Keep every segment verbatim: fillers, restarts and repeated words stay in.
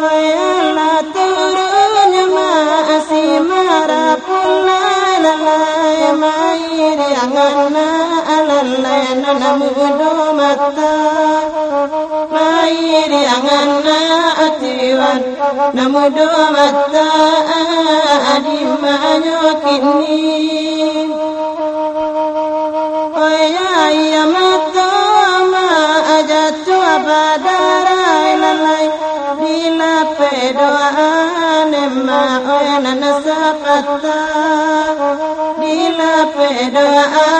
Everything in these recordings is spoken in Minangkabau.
Ayolah turun, maasi marapun lalai, mairiang anak lalai nan mudo mata, mairiang anak atiwan nan mudo mata, di manyo kini. Oya, iya mato ma aja tu badarai lalai, dilapeh doa nema oya nan sapata, dilapeh doa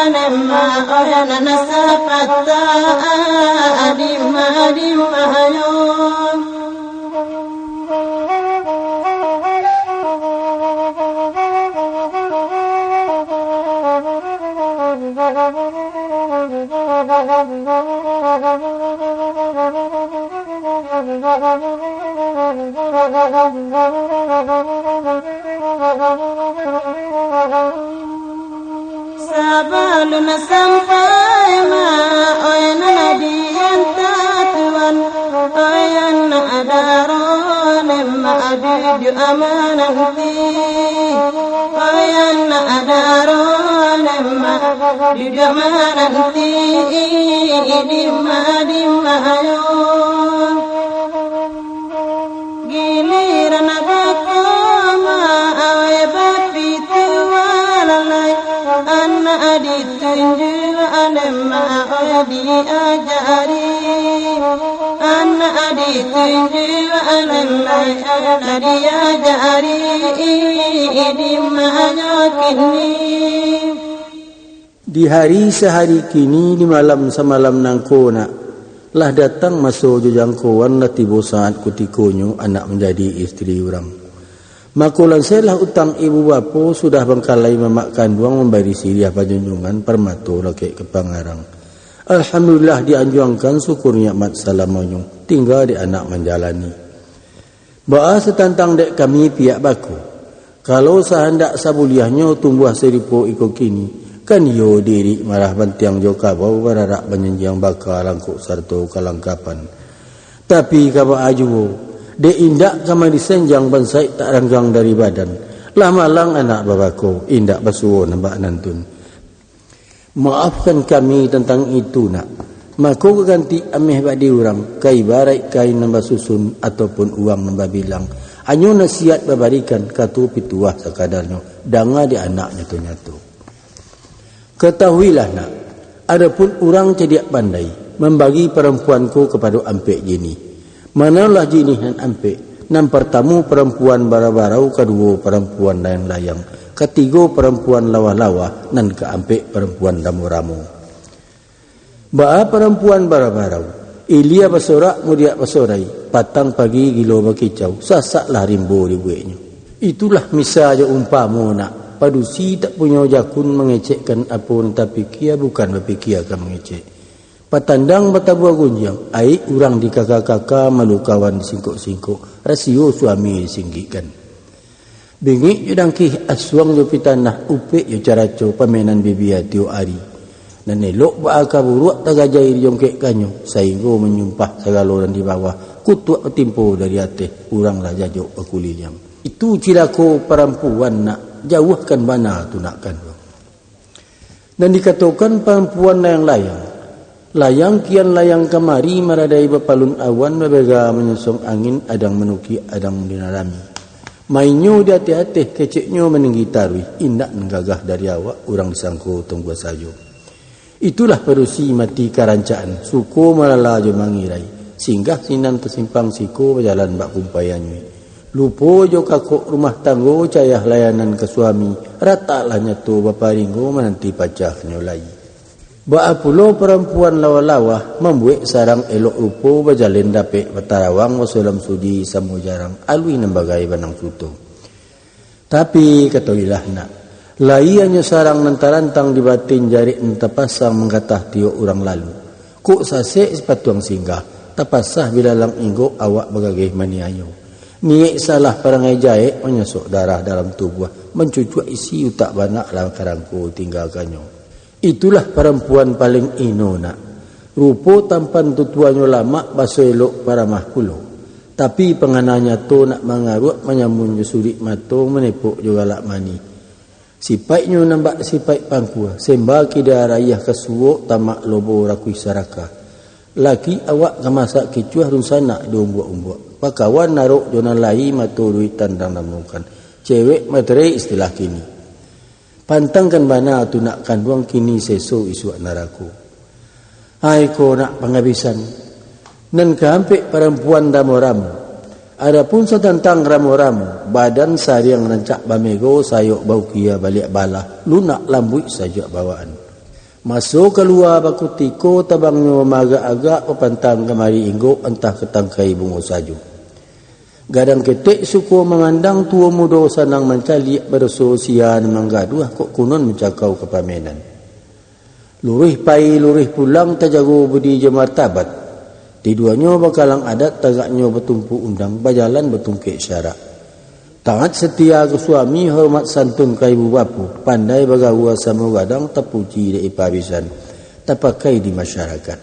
nema oya nan sapata, dima, dima yo. Sabalun sampai ma, oya nan dianta Tuan, oya nan daro nema duduak mananti, oya nan daro nema duduak mananti, dima, dima yo. Giliran bako ma awai bapitua lalai, anak ditunjuak nema awai diajari, anak ditunjuak nema awai diajari, di manyo kini. Di hari sahari kini, di malam samalam nangko nak, lah datang maso jo jangkoan, lah tibo saat kutikonyo anak manjadi istri urang. Mako, lansailah utang ibu bapo, sudah bangkalai mamak kanduang mambari siriah panjunjungan, parmato lakek ka pangarang. Alhamdulillah, dianjuangkan syukur nikmat salamonyo, tingga dek anak manjalani. Baa satantang dek kami pihak bako? Kalau sahandak sabuliahnyo tumbuah sarupo iko kini, kan iyo diri marah bantiang jo kabau, bararak banyanjiang baka langkok sarato kalangkapan. Tapi ka baa juo, dek indak ka madisanjang bansaik tak ranggang dari badan, lah malang anak babako, indak basuo nan bak nantun. Maafkan kami tantang itu, nak. Mako, ka ganti ameh bak di urang, ka ibaraik kain nan basusun, ataupun uang nan babilang. Hanyo nasihat babarikan, kato pituah sakadarnyo, danga di anak nyato-nyato. Katahuilah, nak, adopun urang cadiak pandai, mambagi parampuan ko kapado ampek jinih. Manolah jinih nan ampek? Nan partamo parampuan bara-barau, kaduo parampuan layang-layang, katigo parampuan lawah-lawah, nan kaampek parampuan ramo-ramo. Baa parampuan bara-barau? Ilia basorak, mudiak basorai, patang pagi gilo bakicau, sasaklah rimbo dibueknyo. Itulah misa jo umpamo, nak, padusi tak punyo jakun, mangecekkan apo nan tapikia, bukan bapikia ka mangecek. Patandang batabua gunjiang, aik urang dikaka-kaka, malu kawan disingkok-singkok, rasio suami disinggikkan. Bingik jo dangkih, asuang jo pitanah, upek jo caraco, pamainan bibia tiok ari. Nan elok baa ka buruak, tagajai dijongkekkannyo, sainggo manyumpah sagalo nan di bawah, kutuak batimpo dari ateh, urang lah jajok bakuliliang. Itu cilako parampuan, nak, jauahkan bana tu, nak kanduang. Nan dikatokan parampuan layang-layang, layang kian layang kamari, maradai bapalun awan, babega manyosong angin, adang manukiak, adang dinarami. Mainnyo di ateh-ateh, keceknyo maninggi taruih, indak nan gagah dari awak, urang disangko tunggua sajo. Itulah padusi mati karancaan, suko malala jo mangirai, singgah sinan tasimpang siko, bajalan bak kumpai anyuik. Lupo jo kakok rumah tanggo, cayah layanan ka suami, rataklah nyato baparinggo, mananti pacahnyo lai. Baa pulo parampuan lawah-lawah, mambuek sarang elok rupo, bajalin dapek batarawang, basolam suji samo jarang, aluih nan bagai banang suto. Tapi, katoilah nak, lai hanyo sarang nan tarantang di batin, jarek nan tapasang manggatah tiok urang lalu. Kok sasek sipatuang singgah, tapasah bilalang inggok, awak bagageh maniayo. Niaik salah parangai jahek, manyasok darah dalam tubuah, mancucuak isi utak banak lah karangko tinggalkannyo. Itulah parampuan paling ino, nak. Rupo tampan tutuanyo lamak, baso elok paramah pulo. Tapi pangana nyato nak mangaruak, manyamun jo surik mato, manepok jo galak manih. Sipaiknyo nan bak sipaik pangkua, semba kida rayah ka suok, tamak lobo rakuih sarakah. Laki awak ka masak kicuah, dunsanak di umbuak-umbuak. Pakawan narok jo nan lai, mato duit tandang namukan. Cewek materai istilah kini. Pantangkan bana tu nak kanduang, kini seso isuak narako. Ai ko nak pangabisan. Nan kaampek parampuan ramo-ramo. Adapun satantang ramo-ramo, badan sariang rancak bamego, sayok baukia baliak balah, lunak lambuik sajak bawaan. Maso kalua bakutiko, tabangnyo maagak-agak, bapantang kamari inggok, antah ka tangkai bungo sajo. Gadang ketek suko mamandang, tuo mudo sanang mancaliak, badoso sia nan manggaduah, kok kunun mancakau ka pamenan. Luruih pai, luruih pulang, tajago budi jo martabat. Tiduanyo bakalang adat, tagaknyo batumpu undang, bajalan batungkek syarak. Taat setia ka suami, hormat santun ka ibu bapo, pandai bagaua samo gadang, tapuji dek ipa bisan, tapakai di masyarakat.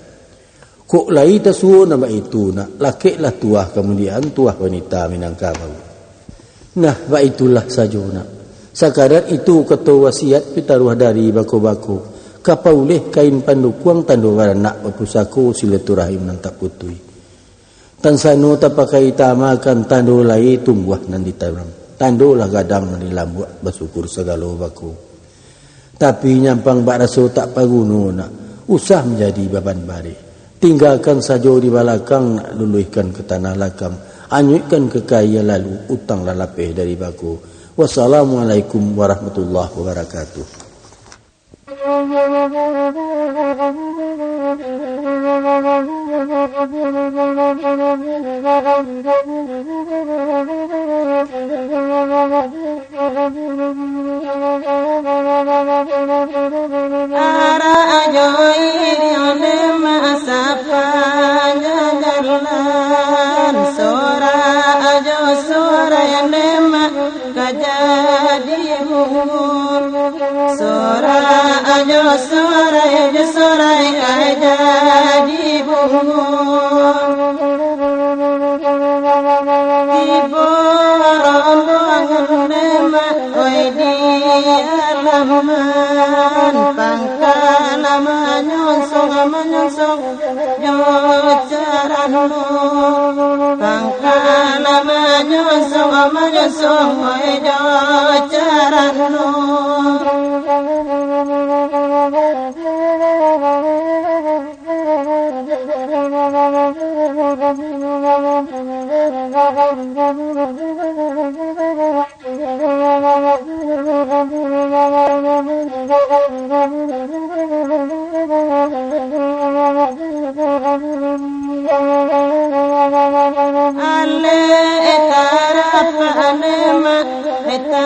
Kok lai tasuo nan baitu nak, lakeklah tuah kamudian, tuah wanita Minangkabau. Nah, baitulah sajo nak. Sakadar itu kato wasiat, pitaruah dari bako-bako. Ka pauleh kain pandukuang, tando baranak bapusako, silaturahim nan tak putuih. Tansano tapakai taamakan, tando lai tumbuah nan ditanam. Tandolah gadang nan dilambuak, basyukur sagalo bako. Tapi nyampang bak raso tak paguno nak, usah manjadi baban bareh. Tinggakan sajo di balakang nak, luluihkan ka tanah lakang, anyuikkan ka kaia lalu, utang lah lapeh dari bako. Wassalamualaikum warahmatullahi wabarakatuh. Arak ajo iri onde ma sapanjang jalan, sorak ajo sorai onde ma ka jadi buhur. Sorak ajo sorai, ajo sorai ka jadi buhur. Tibo rombongan demak, oi, di alaman, pangka lah manyonsong, manyonsong jo carano. Pangka lah manyonsong, manyonsong, oi, jo carano. Alek tarapek alek mak, eta